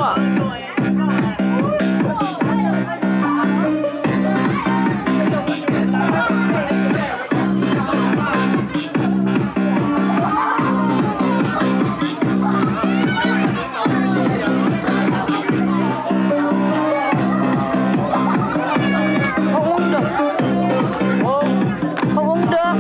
Không uống được. Không uống được.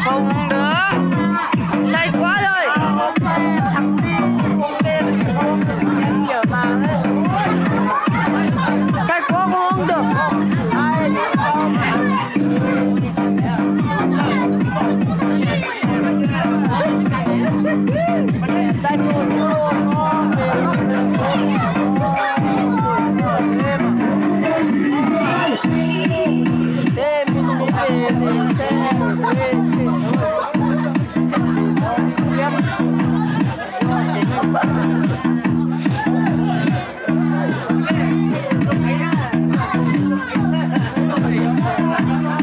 Không được. Say quá rồi. Say quá không uống được.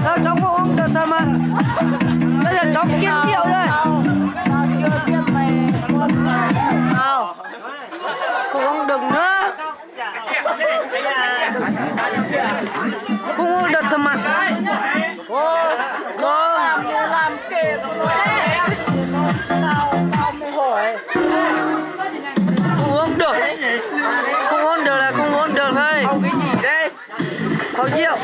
Tao chống không uống được tao mà. Bây giờ chống kiếm rượu đây. Không uống được nữa. Không uống được tao mà. Không uống được. Không uống được là không uống được thôi. Không rượu.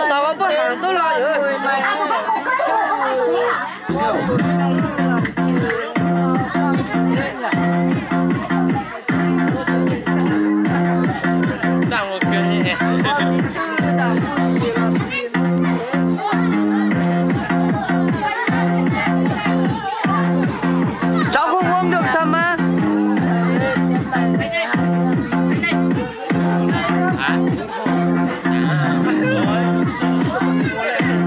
Tao có bớt hàng tôi lo rồi. Cháu không uống được thật mà.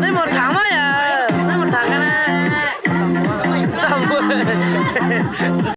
Lấy một thằng quá nhỉ? Lấy một thằng cái này. Sao mua?